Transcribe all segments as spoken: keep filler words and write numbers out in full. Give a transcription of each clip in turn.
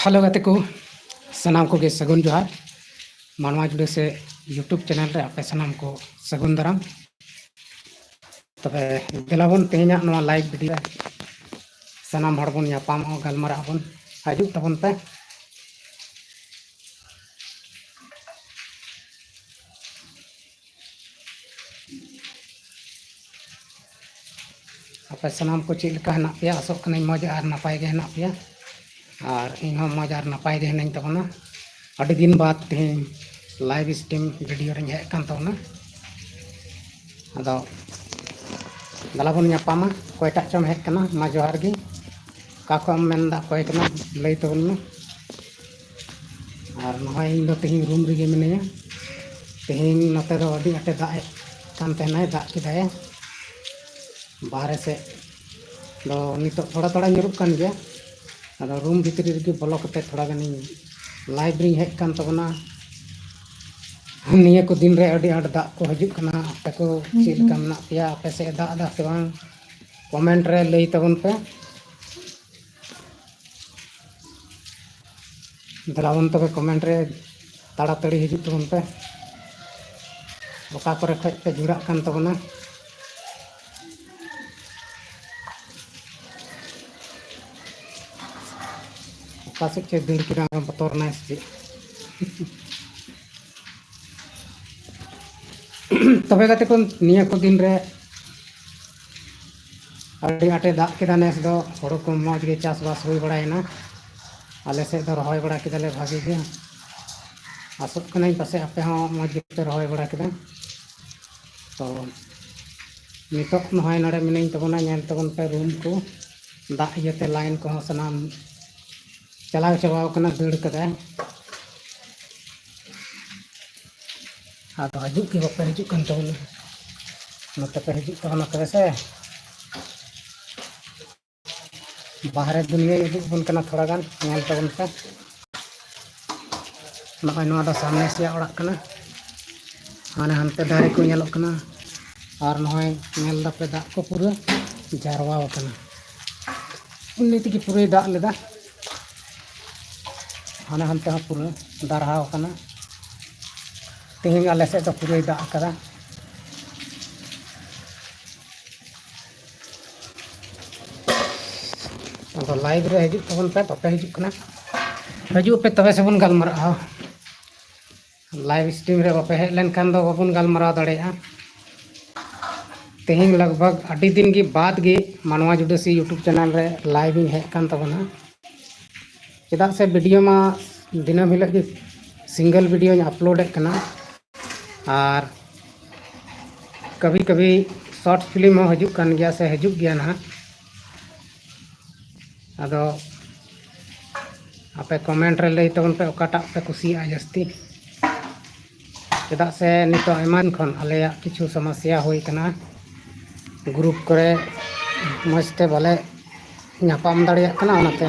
Hello ᱜᱟᱛᱮ ᱠᱚ, ᱥᱟᱱᱟᱢ ᱠᱚᱜᱮ ᱥᱟᱹᱜᱩᱱ ᱡᱚᱦᱟᱨ᱾ ᱢᱟᱱᱣᱟ ᱡᱩᱲᱟᱹ ᱥᱮ YouTube ᱪᱮᱱᱮᱞ ᱨᱮ ᱟᱯᱮ ᱥᱟᱱᱟᱢ ᱠᱚ ᱥᱟᱹᱜᱩᱱ ᱫᱟᱨᱟᱢ᱾ ᱛᱚᱵᱮ ᱫᱮᱞᱟ ᱵᱚᱱ ᱛᱮᱦᱮᱧᱟᱜ ᱱᱚᱣᱟ ᱞᱟᱭᱤᱵᱷ ᱵᱷᱤᱰᱤᱭᱳ ᱨᱮ ᱥᱟᱱᱟᱢ ᱦᱚᱲ ᱵᱚᱱ ᱧᱟᱯᱟᱢᱚᱜᱼᱟ, ᱜᱟᱞᱢᱟᱨᱟᱜ ᱟᱵᱚᱱ᱾ ᱦᱤᱡᱩᱜ ᱛᱟᱵᱚᱱ ᱯᱮ᱾ ᱟᱯᱮ ᱥᱟᱱᱟᱢ ᱠᱚ ᱪᱮᱫ ᱞᱮᱠᱟ ᱦᱮᱱᱟᱜ ᱯᱮᱭᱟ? ᱟᱥᱚᱜ ᱠᱟᱹᱱᱟᱹᱧ ᱢᱚᱡᱽ ᱟᱨ ᱱᱟᱯᱟᱭ ᱜᱮ ᱦᱮᱱᱟᱜ ᱯᱮᱭᱟ᱾ ᱟᱨ ᱤᱧ ᱦᱚᱸ ᱢᱚᱡᱽ ᱟᱨ ᱱᱟᱯᱟᱭ ᱜᱮ ᱦᱮᱱᱟᱹᱧ ᱛᱟᱵᱚᱱᱟ᱾ ᱟᱹᱰᱤ ᱫᱤᱱ ᱵᱟᱫᱽ ᱛᱮᱦᱮᱧ ᱞᱟᱭᱤᱵᱷ ᱥᱴᱨᱤᱢ ᱵᱷᱤᱰᱤᱭᱳ ᱨᱤᱧ ᱦᱮᱡ ᱟᱠᱟᱱ ᱛᱟᱵᱚᱱᱟ᱾ ᱟᱫᱚ ᱫᱮᱞᱟ ᱵᱚᱱ ᱧᱟᱯᱟᱢᱟ᱾ ᱚᱠᱚᱭᱴᱟᱜ ᱪᱚᱢ ᱦᱮᱡ ᱟᱠᱟᱱᱟ, ᱢᱟ ᱡᱚᱦᱟᱨ ᱜᱮ᱾ ᱚᱠᱟ ᱠᱷᱚᱱ ᱮᱢ ᱢᱮᱱᱫᱟ, ᱚᱠᱚᱭ ᱠᱟᱱᱟᱢ, ᱞᱟᱹᱭ ᱛᱟᱵᱚᱱ ᱢᱮ᱾ ᱟᱨ ᱱᱚᱜᱼᱚᱭ ᱤᱧ ᱫᱚ ᱛᱮᱦᱮᱧ ᱨᱩᱢ ᱨᱮᱜᱮ ᱢᱤᱱᱟᱹᱧᱟ᱾ ᱛᱮᱦᱮᱧ ᱱᱚᱛᱮ ᱫᱚ ᱟᱹᱰᱤ ᱟᱸᱴᱮ ᱫᱟᱜ ᱮᱫ ᱠᱟᱱ ᱛᱟᱦᱮᱱᱟᱭ, ᱫᱟᱜ ᱠᱮᱫᱟᱭ᱾ ᱵᱟᱦᱨᱮ ᱥᱮᱫ ᱫᱚ ᱱᱤᱛᱚᱜ ᱛᱷᱚᱲᱟ ᱛᱷᱚᱲᱟ ᱧᱩᱨᱩᱜ ᱠᱟᱱ ᱜᱮᱭᱟ᱾ ᱟᱫᱚ ᱨᱩᱢ ᱵᱷᱤᱛᱨᱤ ᱨᱮᱜᱮ ᱵᱚᱞᱚ ᱠᱟᱛᱮ ᱛᱷᱚᱲᱟ ᱜᱟᱱᱤᱧ ᱞᱟᱭᱤᱵᱷ ᱨᱤᱧ ᱦᱮᱡ ᱟᱠᱟᱱ ᱛᱟᱵᱚᱱᱟ᱾ ᱱᱤᱭᱟᱹ ᱠᱚ ᱫᱤᱱ ᱨᱮ ᱟᱹᱰᱤ ᱟᱸᱴ ᱫᱟᱜ ᱠᱚ ᱦᱤᱡᱩᱜ ᱠᱟᱱᱟ᱾ ᱟᱯᱮ ᱠᱚ ᱪᱮᱫ ᱞᱮᱠᱟ ᱢᱮᱱᱟᱜ ᱯᱮᱭᱟ? ᱟᱯᱮ ᱥᱮᱫ ᱮ ᱫᱟᱜ ᱮᱫᱟ ᱥᱮ ᱵᱟᱝ? ᱠᱚᱢᱮᱱᱴ ᱨᱮ ᱞᱟᱹᱭ ᱛᱟᱵᱚᱱ ᱯᱮ᱾ ᱫᱮᱞᱟ ᱵᱚᱱ ᱛᱚᱵᱮ ᱠᱚᱢᱮᱱᱴ ᱨᱮ ᱛᱟᱲᱟᱛᱟᱲᱤ ᱦᱤᱡᱩᱜ ᱛᱟᱵᱚᱱ ᱯᱮ᱾ ᱚᱠᱟ ᱠᱚᱨᱮ ᱠᱷᱚᱡ ᱯᱮ ᱡᱩᱲᱟᱜ ᱠᱟᱱ ᱛᱟᱵᱚᱱᱟ? ᱚᱠᱟ ᱥᱮᱫ ᱪᱚᱭ ᱫᱟᱹᱲ ᱠᱮᱫᱟ, ᱵᱚᱛᱚᱨ ᱮᱱᱟᱭ ᱥᱮ ᱪᱮᱫ? ᱛᱚᱵᱮ ᱜᱟᱛᱮ ᱠᱚ, ᱱᱤᱭᱟᱹ ᱠᱚ ᱫᱤᱱ ᱨᱮ ᱟᱹᱰᱤ ᱟᱸᱴᱮ ᱫᱟᱜ ᱠᱮᱫᱟ ᱱᱮᱥ ᱫᱚ, ᱦᱳᱲᱳ ᱠᱚ ᱢᱚᱡᱽ ᱜᱮ ᱪᱟᱥᱵᱟᱥ ᱦᱩᱭ ᱵᱟᱲᱟᱭᱮᱱᱟ᱾ ᱟᱞᱮ ᱥᱮᱫ ᱫᱚ ᱨᱚᱦᱚᱭ ᱵᱟᱲᱟ ᱠᱮᱫᱟᱞᱮ ᱵᱷᱟᱜᱤ ᱜᱮ᱾ ᱟᱥᱚᱜ ᱠᱟᱹᱱᱟᱹᱧ ᱯᱟᱥᱮᱡ ᱟᱯᱮ ᱦᱚᱸ ᱢᱚᱡᱽ ᱜᱮᱯᱮ ᱨᱚᱦᱚᱭ ᱵᱟᱲᱟ ᱠᱮᱫᱟ᱾ ᱛᱚ ᱱᱤᱛᱚᱜ ᱱᱚᱜᱼᱚᱭ ᱱᱚᱰᱮ ᱢᱤᱱᱟᱹᱧ ᱛᱟᱵᱚᱱᱟ, ᱧᱮᱞ ᱛᱟᱵᱚᱱ ᱯᱮ ᱨᱩᱢ ᱠᱚ, ᱫᱟᱜ ᱤᱭᱟᱹᱛᱮ ᱞᱟᱭᱤᱱ ᱠᱚᱦᱚᱸ ᱥᱟᱱᱟᱢ ᱪᱟᱞᱟᱣ ᱪᱟᱵᱟᱣ ᱠᱟᱱᱟ, ᱫᱟᱹᱲ ᱠᱟᱫᱟᱭ᱾ ᱟᱫᱚ ᱦᱤᱡᱩᱜ ᱜᱮ ᱵᱟᱯᱮ ᱦᱤᱡᱩᱜ ᱠᱟᱱ ᱛᱟᱵᱚᱱᱟ, ᱱᱚᱛᱮ ᱯᱮ ᱦᱤᱡᱩᱜ ᱛᱟᱵᱚᱱᱟ ᱛᱚᱵᱮ ᱥᱮ᱾ ᱵᱟᱦᱨᱮ ᱫᱩᱱᱤᱭᱟᱹᱧ ᱩᱫᱩᱜ ᱟᱵᱚᱱ ᱠᱟᱱᱟ ᱛᱷᱚᱲᱟ ᱜᱟᱱ, ᱧᱮᱞ ᱛᱟᱵᱚᱱ ᱯᱮ᱾ ᱱᱚᱜᱼᱚᱭ ᱱᱚᱣᱟ ᱫᱚ ᱥᱟᱢᱱᱮ ᱥᱮᱭᱟᱜ ᱚᱲᱟᱜ ᱠᱟᱱᱟ᱾ ᱦᱟᱱᱮ ᱦᱟᱱᱛᱮ ᱫᱟᱨᱮ ᱠᱚ ᱧᱮᱞᱚᱜ ᱠᱟᱱᱟ᱾ ᱟᱨ ᱱᱚᱜᱼᱚᱭ ᱧᱮᱞ ᱫᱟᱯᱮ ᱫᱟᱜ ᱠᱚ ᱯᱩᱨᱟᱹ ᱡᱟᱨᱣᱟ ᱟᱠᱟᱱᱟ᱾ ᱩᱱᱤ ᱛᱮᱜᱮ ᱯᱩᱨᱟᱹᱭ ᱫᱟᱜ ᱞᱮᱫᱟ᱾ ᱦᱟᱱᱟ ᱦᱟᱱᱛᱮ ᱦᱚᱸ ᱯᱩᱨᱟᱹ ᱫᱟᱨᱦᱟᱣ ᱟᱠᱟᱱᱟ᱾ ᱛᱮᱦᱮᱧ ᱟᱞᱮ ᱥᱮᱫ ᱫᱚ ᱯᱩᱨᱟᱹᱭ ᱫᱟᱜ ᱟᱠᱟᱫᱟ᱾ ᱟᱫᱚ live ᱨᱮ ᱦᱤᱡᱩᱜ ᱛᱟᱵᱚᱱ ᱯᱮ, ᱵᱟᱯᱮ ᱦᱤᱡᱩᱜ ᱠᱟᱱᱟ? ᱦᱤᱡᱩᱜ ᱯᱮ, ᱛᱚᱵᱮ ᱥᱮᱵᱚᱱ ᱜᱟᱞᱢᱟᱨᱟᱜᱼᱟ᱾ Live stream ᱨᱮ ᱵᱟᱯᱮ ᱦᱮᱡ ᱞᱮᱱᱠᱷᱟᱱ ᱫᱚ ᱵᱟᱵᱚᱱ ᱜᱟᱞᱢᱟᱨᱟᱣ ᱫᱟᱲᱮᱭᱟᱜᱼᱟ᱾ ᱛᱮᱦᱮᱧ ᱞᱟᱜᱽ ᱵᱷᱟᱜᱽ ᱟᱹᱰᱤ ᱫᱤᱱ ᱜᱮ ᱵᱟᱫᱽ ᱜᱮ ᱢᱟᱱᱣᱟ ᱡᱩᱰᱟᱹᱥᱤ YouTube channel ᱨᱮ live ᱤᱧ ᱦᱮᱡ ᱟᱠᱟᱱ ᱛᱟᱵᱚᱱᱟ᱾ ᱪᱮᱫᱟᱜ ᱥᱮ video ᱢᱟ ᱫᱤᱱᱟᱹᱢ ᱦᱤᱞᱳᱜ ᱜᱮ single video ᱧ upload ᱮᱫ ᱠᱟᱱᱟ, ᱟᱨ ᱠᱟᱵᱷᱤ ᱠᱟᱵᱷᱤ short film ᱦᱚᱸ ᱦᱤᱡᱩᱜ ᱠᱟᱱ ᱜᱮᱭᱟ ᱥᱮ ᱦᱤᱡᱩᱜ ᱜᱮᱭᱟ ᱱᱟᱦᱟᱜ᱾ ᱟᱫᱚ ᱟᱯᱮ comment ᱨᱮ ᱞᱟᱹᱭ ᱛᱟᱵᱚᱱ ᱯᱮ ᱚᱠᱟᱴᱟᱜ ᱯᱮ ᱠᱩᱥᱤᱭᱟᱜᱼᱟ ᱡᱟᱹᱥᱛᱤ᱾ ᱪᱮᱫᱟᱜ ᱥᱮ ᱱᱤᱛᱚᱜ ᱟᱭᱢᱟ ᱫᱤᱱ ᱠᱷᱚᱱ ᱟᱞᱮᱭᱟᱜ ᱠᱤᱪᱷᱩ ᱥᱚᱢᱚᱥᱥᱟ ᱦᱩᱭ ᱠᱟᱱᱟ, group ᱠᱚᱨᱮ ᱢᱚᱡᱽ ᱛᱮ ᱵᱟᱞᱮ ᱧᱟᱯᱟᱢ ᱫᱟᱲᱮᱭᱟᱜ ᱠᱟᱱᱟ, ᱚᱱᱟᱛᱮ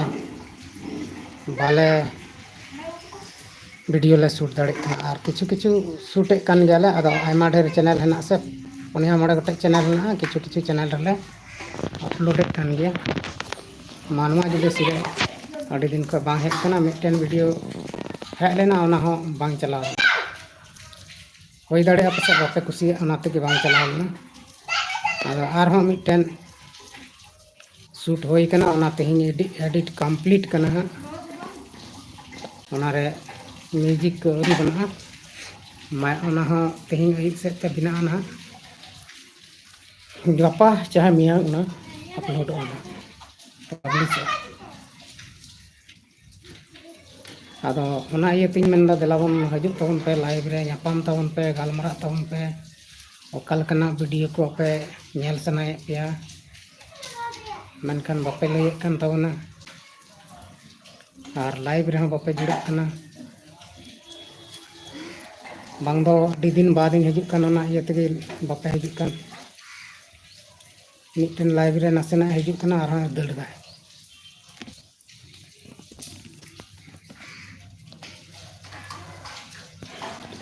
ᱵᱟᱞᱮ video ᱞᱮ shoot ᱫᱟᱲᱮᱭᱟᱜ ᱠᱟᱱᱟ᱾ ᱟᱨ ᱠᱤᱪᱷᱩ ᱠᱤᱪᱷᱩ shoot ᱮᱫ ᱠᱟᱱ ᱜᱮᱭᱟᱞᱮ, ᱟᱫᱚ ᱟᱭᱢᱟ ᱰᱷᱮᱨ channel ᱦᱮᱱᱟᱜ ᱥᱮ, ᱯᱩᱱᱭᱟ ᱢᱚᱬᱮ ᱜᱚᱴᱮᱡ channel ᱦᱮᱱᱟᱜᱼᱟ, ᱠᱤᱪᱷᱩ ᱠᱤᱪᱷᱩ channel ᱨᱮᱞᱮ upload ᱮᱫ ᱠᱟᱱ ᱜᱮᱭᱟ᱾ ᱢᱟᱱᱣᱟ ᱡᱩᱰᱟᱹᱥᱤ ᱨᱮ ᱟᱹᱰᱤ ᱫᱤᱱ ᱠᱷᱚᱱ ᱵᱟᱝ ᱦᱮᱡ ᱠᱟᱱᱟ, ᱢᱤᱫᱴᱮᱱ video ᱦᱮᱡ ᱞᱮᱱᱟ, ᱚᱱᱟ ᱦᱚᱸ ᱵᱟᱝ ᱪᱟᱞᱟᱣ᱾ ᱦᱩᱭ ᱫᱟᱲᱮᱭᱟᱜᱼᱟ ᱯᱟᱥᱮᱡ ᱵᱟᱯᱮ ᱠᱩᱥᱤᱭᱟᱜᱼᱟ, ᱚᱱᱟ ᱛᱮᱜᱮ ᱵᱟᱝ ᱪᱟᱞᱟᱣ ᱞᱮᱱᱟ᱾ ᱟᱫᱚ ᱟᱨᱦᱚᱸ ᱢᱤᱫᱴᱮᱱ shoot ᱦᱩᱭ ᱠᱟᱱᱟ, ᱚᱱᱟ ᱛᱮᱦᱮᱧ edit, edit complete ᱠᱟᱱᱟ ᱦᱟᱸᱜ᱾ ᱚᱱᱟᱨᱮ music ᱠᱚ ᱟᱹᱣᱨᱤ ᱵᱮᱱᱟᱜᱼᱟ, ᱢᱟ ᱚᱱᱟ ᱦᱚᱸ ᱛᱮᱦᱮᱧ ᱟᱹᱭᱩᱵ ᱥᱮᱫ ᱛᱮ ᱵᱮᱱᱟᱜᱼᱟ ᱱᱟᱦᱟᱜ᱾ ᱜᱟᱯᱟ ᱪᱟᱦᱮ ᱢᱮᱭᱟᱝ ᱚᱱᱟ uploadᱚᱜᱼᱟ ᱱᱟᱦᱟᱜ, publishᱚᱜᱼᱟ᱾ ᱟᱫᱚ ᱚᱱᱟ ᱤᱭᱟᱹᱛᱮᱧ ᱢᱮᱱᱫᱟ, ᱫᱮᱞᱟ ᱵᱚᱱ ᱦᱤᱡᱩᱜ ᱛᱟᱵᱚᱱ ᱯᱮ, live ᱨᱮ ᱧᱟᱯᱟᱢ ᱛᱟᱵᱚᱱ ᱯᱮ, ᱜᱟᱞᱢᱟᱨᱟᱜ ᱛᱟᱵᱚᱱ ᱯᱮ᱾ ᱚᱠᱟ ᱞᱮᱠᱟᱱᱟᱜ video ᱠᱚ ᱟᱯᱮ ᱧᱮᱞ ᱥᱟᱱᱟᱭᱮᱫ ᱯᱮᱭᱟ, ᱢᱮᱱᱠᱷᱟᱱ ᱵᱟᱯᱮ ᱞᱟᱹᱭᱮᱫ ᱠᱟᱱ ᱛᱟᱵᱚᱱᱟ, ᱟᱨ live ᱨᱮᱦᱚᱸ ᱵᱟᱯᱮ ᱡᱩᱲᱟᱹᱜ ᱠᱟᱱᱟ᱾ ᱵᱟᱝ ᱫᱚ ᱟᱹᱰᱤ ᱫᱤᱱ ᱵᱟᱫᱽ ᱤᱧ ᱦᱤᱡᱩᱜ ᱠᱟᱱ, ᱚᱱᱟ ᱤᱭᱟᱹ ᱛᱮᱜᱮ ᱵᱟᱯᱮ ᱦᱤᱡᱩᱜ ᱠᱟᱱ᱾ ᱢᱤᱫᱴᱮᱱ live ᱨᱮ ᱱᱟᱥᱮᱱᱟᱜ ᱦᱤᱡᱩᱜ ᱠᱟᱱᱟ, ᱟᱨᱦᱚᱸ ᱫᱟᱹᱲ ᱮᱫᱟᱭ᱾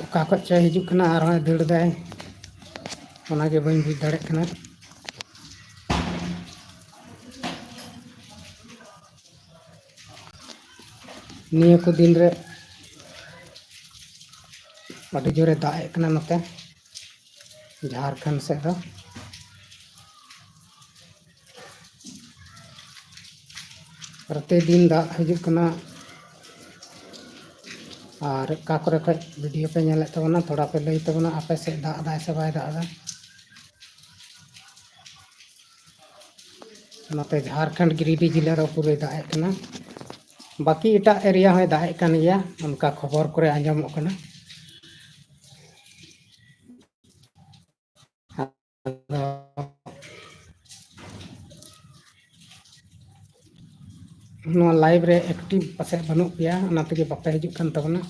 ᱚᱠᱟ ᱠᱷᱚᱡ ᱪᱚᱭ ᱦᱤᱡᱩᱜ ᱠᱟᱱᱟ, ᱟᱨᱦᱚᱸᱭ ᱫᱟᱹᱲ ᱮᱫᱟᱭ, ᱚᱱᱟᱜᱮ ᱵᱟᱹᱧ ᱵᱩᱡᱽ ᱫᱟᱲᱮᱭᱟᱜ ᱠᱟᱱᱟ᱾ ᱱᱤᱭᱟᱹ ᱠᱚ ᱫᱤᱱ ᱨᱮ ᱟᱹᱰᱤ ᱡᱳᱨᱮ ᱫᱟᱜ ᱮᱫ ᱠᱟᱱᱟ ᱱᱚᱛᱮ ᱡᱷᱟᱲᱠᱷᱚᱸᱰ ᱥᱮᱫ ᱫᱚ᱾ ᱯᱨᱚᱛᱤᱫᱤᱱ ᱫᱟᱜ ᱦᱤᱡᱩᱜ ᱠᱟᱱᱟ᱾ ᱟᱨ ᱚᱠᱟ ᱠᱚᱨᱮ ᱠᱷᱚᱡ ᱵᱷᱤᱰᱤᱭᱳ ᱯᱮ ᱧᱮᱞᱮᱫ ᱛᱟᱵᱚᱱᱟ, ᱛᱷᱚᱲᱟ ᱯᱮ ᱞᱟᱹᱭ ᱛᱟᱵᱚᱱᱟ, ᱟᱯᱮ ᱥᱮᱫ ᱫᱟᱜ ᱮᱫᱟᱭ ᱥᱮ ᱵᱟᱭ ᱫᱟᱜ ᱮᱫᱟ? ᱱᱚᱛᱮ ᱡᱷᱟᱲᱠᱷᱚᱸᱰ ᱜᱤᱨᱤᱰᱤ ᱡᱮᱞᱟ ᱨᱮ ᱯᱩᱨᱟᱹᱭ ᱫᱟᱜ ᱮᱫ ᱠᱟᱱᱟ᱾ ᱵᱟᱹᱠᱤ ᱮᱴᱟᱜ ᱮᱨᱤᱭᱟ ᱦᱚᱸᱭ ᱫᱟᱜ ᱮᱫ ᱠᱟᱱ ᱜᱮᱭᱟ, ᱚᱱᱠᱟ ᱠᱷᱚᱵᱚᱨ ᱠᱚᱨᱮ ᱟᱸᱡᱚᱢᱚᱜ ᱠᱟᱱᱟ᱾ ᱟᱫᱚ ᱱᱚᱣᱟ ᱞᱟᱭᱤᱵᱷ ᱨᱮ ᱮᱠᱴᱤᱵᱷ ᱯᱟᱥᱮᱡ ᱵᱟᱹᱱᱩᱜ ᱯᱮᱭᱟ, ᱚᱱᱟ ᱛᱮᱜᱮ ᱵᱟᱯᱮ ᱦᱤᱡᱩᱜ ᱠᱟᱱ ᱛᱟᱵᱚᱱᱟ᱾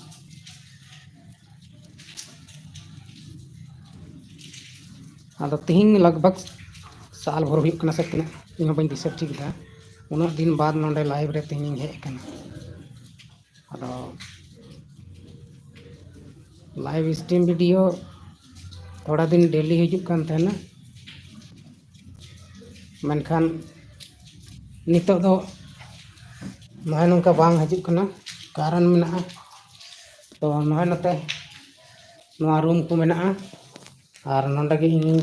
ᱟᱫᱚ ᱛᱤᱦᱤᱧ ᱞᱟᱜᱽ ᱵᱷᱟᱜᱽ ᱥᱟᱞ ᱵᱷᱳᱨ ᱦᱩᱭᱩᱜ ᱠᱟᱱᱟ ᱥᱮ ᱛᱤᱱᱟᱹᱜ, ᱤᱧ ᱦᱚᱸ ᱵᱟᱹᱧ ᱫᱤᱥᱟᱹ ᱴᱷᱤᱠ ᱮᱫᱟ᱾ ᱩᱱᱟᱹᱜ ᱫᱤᱱ ᱵᱟᱫ ᱱᱚᱰᱮ ᱞᱟᱭᱤᱵᱷ ᱨᱮ ᱛᱤᱦᱤᱧ ᱤᱧ ᱦᱮᱡ ᱟᱠᱟᱱᱟ᱾ ᱟᱫᱚ ᱞᱟᱭᱤᱵᱷ ᱥᱴᱨᱤᱢ ᱵᱷᱤᱰᱤᱭᱳ ᱛᱷᱚᱲᱟ ᱫᱤᱱ ᱰᱮᱞᱤ ᱦᱤᱡᱩᱜ ᱠᱟᱱ ᱛᱟᱦᱮᱱᱟ, ᱢᱮᱱᱠᱷᱟᱱ ᱱᱤᱛᱚᱜ ᱫᱚ ᱱᱚᱜᱼᱚᱭ ᱱᱚᱝᱠᱟ ᱵᱟᱝ ᱦᱤᱡᱩᱜ ᱠᱟᱱᱟ, ᱠᱟᱨᱚᱱ ᱢᱮᱱᱟᱜᱼᱟ᱾ ᱛᱚ ᱱᱚᱜᱼᱚᱭ ᱱᱚᱛᱮ ᱱᱚᱣᱟ ᱨᱩᱢ ᱠᱚ ᱢᱮᱱᱟᱜᱼᱟ, ᱟᱨ ᱱᱚᱰᱮ ᱜᱮ ᱤᱧ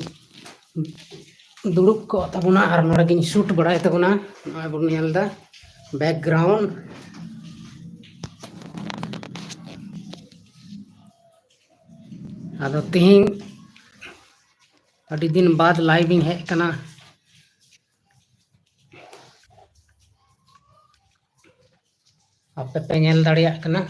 ᱫᱩᱲᱩᱵ ᱠᱚᱜ ᱛᱟᱵᱚᱱᱟ ᱟᱨ ᱱᱚᱰᱮ ᱜᱤᱧ ᱥᱩᱴ ᱵᱟᱲᱟᱭ ᱛᱟᱵᱚᱱᱟ᱾ ᱱᱚᱜᱼᱚᱭ ᱵᱚᱱ ᱧᱮᱞ ᱮᱫᱟ ᱵᱮᱠᱜᱨᱟᱣᱩᱱᱰ᱾ ᱟᱫᱚ ᱛᱤᱦᱤᱧ ᱟᱹᱰᱤ ᱫᱤᱱ ᱵᱟᱫ ᱞᱟᱭᱤᱵᱷ ᱤᱧ ᱦᱮᱡ ᱟᱠᱟᱱᱟ᱾ ᱟᱯᱮ ᱯᱮ ᱧᱮᱞ ᱫᱟᱲᱮᱭᱟᱜ ᱠᱟᱱᱟ᱾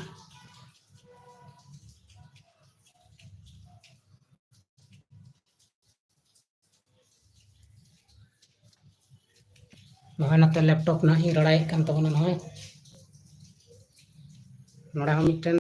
ᱱᱚᱜᱼᱚᱭ ᱱᱚᱛᱮ ᱞᱮᱯᱴᱚᱯ ᱱᱟᱦᱟᱜ ᱤᱧ ᱨᱚᱲᱟᱭᱮᱫ ᱠᱟᱱ ᱛᱟᱵᱚᱱᱟ᱾ ᱱᱚᱜᱼᱚᱭ ᱱᱚᱰᱮ ᱦᱚᱸ ᱢᱤᱫᱴᱮᱱ